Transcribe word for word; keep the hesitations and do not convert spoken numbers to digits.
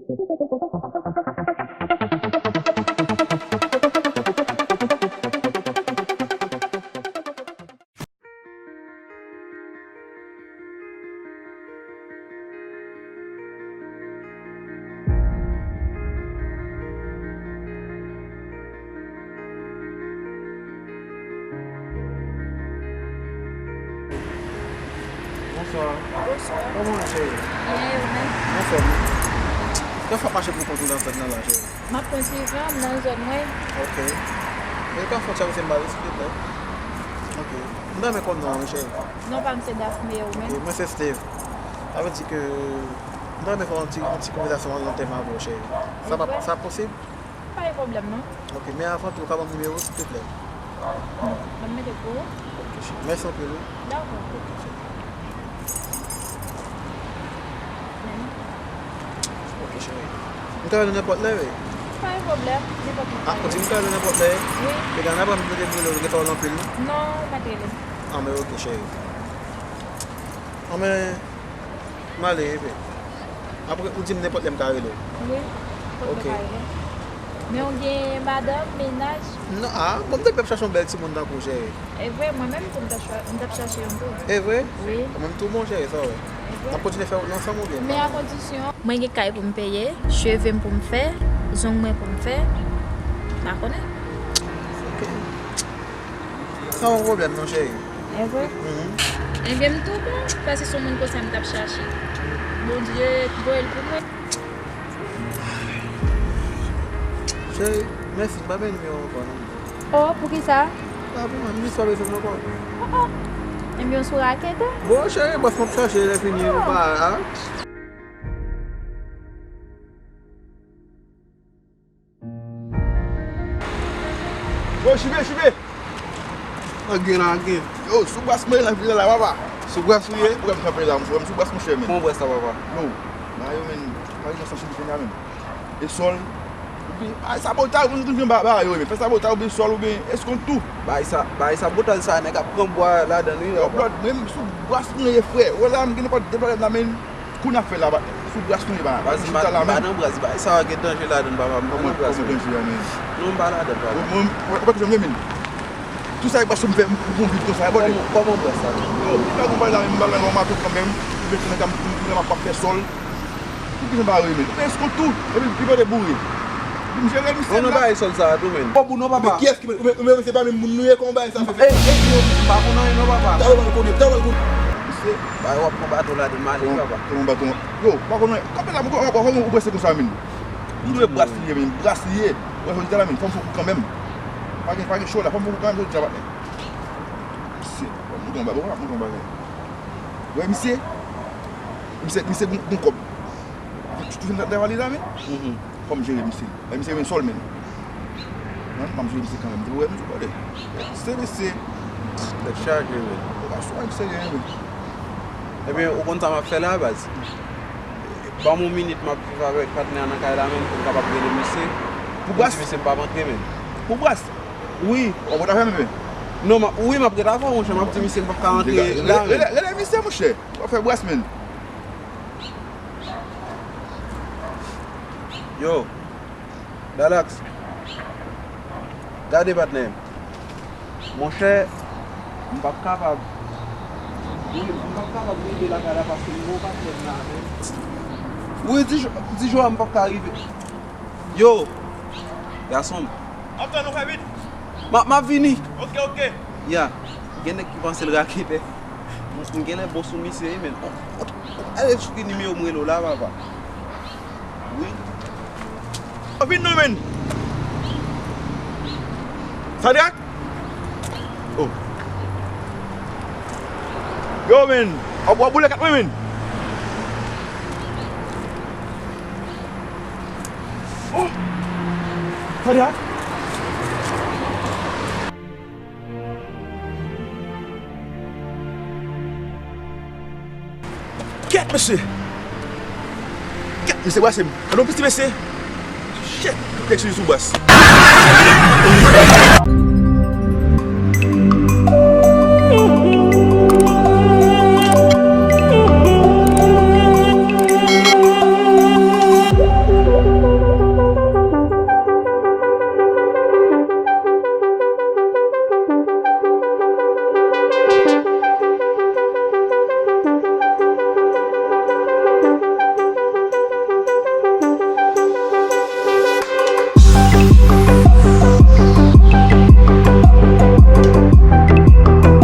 Bonswa. Bonswa. Kòman w ye, cheri? Byen, e ou menm? Anfòm. Kòman w ap mache pou kont ou nan zòn nan la, cheri? M ap konn Sylvain, m nan zòn mwen. Ok. E pa fòt sa, se m pa resi, silvouplè. Ok. M ta renmen konn non w, cheri. Non pa m se Daphné, ou menm? Ok, mwen se Steve. Sa vle di ke m ta renmen fè yon ti, yon ti konvèsasyon an lantèm avè w, cheri. Sa pa, sa posib? Pa gen pwoblèm, non. Ok, men avan tou, ou ka ban m nimewo w, silvouplè? Ban m mete pou ou. Ok, cheri. Mèsi anpil, wi. Dakò. Ok, cheri. Ok, cheri. M ka rele w nenpòt lè, wi. Pa gen pwoblèm, nenpòt lè. Ah, ou di m ka rele w nenpòt lè? Wi. Epi, n ap mete m rele w, ou gen pawòl anpil, non? Non, ou mèt rele m. Ah, men ok, cheri. Ah, men, m ale, epi. Apre, ou di m nenpòt lè m ka rele w. Wi, nenpòt lè w ka rele m. Men ou gen madanm, mennaj? Non, ah, bon, m te ap chache yon bèl timoun tankou w, cheri. E vre, mwen menm tou, m t ap cha-, m t ap chache youn tou. E vre? Wi. Mwen menm tou, bon, cheri, sa w wè. E vre. N ap kontinye fè wout nou ansanm oubyen? Men a kondisyon, mwen gen kay pou m peye, cheve m pou m fè, zong mwen pou m fè. M pa konnen. Ok. Sa pa yon pwoblèm non, cheri. E vre? Mhm. Ebyen, m tou bon, paske se yon moun konsa m t ap chache. Bondye voye l pou mwen. Cheri, mèsi, m pa bezwen nimewo w ankò non. Oh, poukisa? Pa pou mwen, m jis pa bezwen l ankò. Oh, oh. Ebyen, w sou rakèt, wi? Bon, cheri, bòs mwen ap chache, lè fini, ou pa la. Yo, Chibe, Chibe! Lage, lage. Yo, sou bras mwen la, vin la, papa. Sou bras ou ye? Ou wè m kanpe la, m sou bras, monchè, men. Kòman bras la, papa? Yo, nan yo, men, pa gen nan sansi li fè la, men. E sòl. Oubyen, ay, sabotay, ou konn, konn ba, ba yo, men. Fè sabotay, oubyen sòl, oubyen eskont tou. Bay sa, bay sabotay sa, nèg ap pran bwa ladan, wi, papa. Yo, blòd, mwen, m sou bras mwen ye, frè. Wè la, m gen nenpòt de pwoblèm la, men. Kou n ap fè la, sou bras nou ye ba, baz, m pa, m pa nan bras, bay sa gen danje ladan, papa, m pa nan bras. Kòman danje a, men? Non, m pa ladan, papa. Mwen, mwen, mwen pa toujou renmen. Tout sa e bras m fè, m pou m vit konsa, e bòdè. Kòman, kòman bras la? Yo, m pa konn pale la, men m pa nan yon mato kanmenm, m vin fè nan gam, m ap fè sòl. Tout ki jan pa renmen. Ou fè eskont tou, epi li pa te boure. Vin jere misye la. Non, non, pa e sòl sa a tou, men. Bon, pou non, papa. Men kiyès ki, ou, ou, ou, se pa menm moun nou ye, kòman bagay sa fè fèt? E, e, yo, m pa konn anyen non, papa. Talè w al konnen, talè w al konnen. Misye. Bay w ap pran bato la de male, papa. Pran bato. Yo, pa konnen. Kanpe la, mwen, mwen, mwen, mwen prese konsa, men. M dwe bras li ye, men. Bras li ye. Wè, jodi a la, men. Fò m fè kou kanmenm. Pa gen, pa gen cho la. Fò m fè kou kanmenm, jodi a, patnè. Misye. Mwen tonbe, mwen tonbe. Wè, misye. Misye, misye, gon, gon kòb. Tout, tout, tout, tout, tout, tout, tout, tout, tout, Fò m jere misye. E misye renmen sòl, men. Nan, m ap jere misye kanmenm. Ou wè, m di, gade. Se mesye. Tèt chaje, men. Ou pa sou misye gen, men. Ebyen, ou konn sa m ap fè la, baz? Ban m yon minit, m ap viv avèk patnè a nan kay la, men, pou m kapab rele misye. Pou bras? Pou m di misye m p ap antre, men. Pou bras? Wi. W ap ret avè m, men? Non, m ap, wi, m ap ret avè w, monchè. M ap di misye m p ap ka antre la, men. Rele, rele misye, monchè. W ap fè bras, men. Yo, Dalax, gade patnè m. Monchè, m p ap kapab. Wi, m p ap kapab rive lakay la paske m gon patnè m la menm. Wi, di, di Joa m p ap ka rive. Yo, gason m. M ap tann ou, fè vit. M ap, m ap vini. Ok, ok. Ya, gen nèg ki panse l raketè. M, m genlè bon sou misye, wi, men. Ale cheke nimewo m rele w la, papa. Wi. Vin non, men. Sadrak? Oh. Yo, men. W ap, w ap boule kat mwen, men. Oh. Sadrak? Kèt, mesye! Kèt, mesye, brase m. Gade yon piti, mesye! Shit! Kèt sou, sou bras.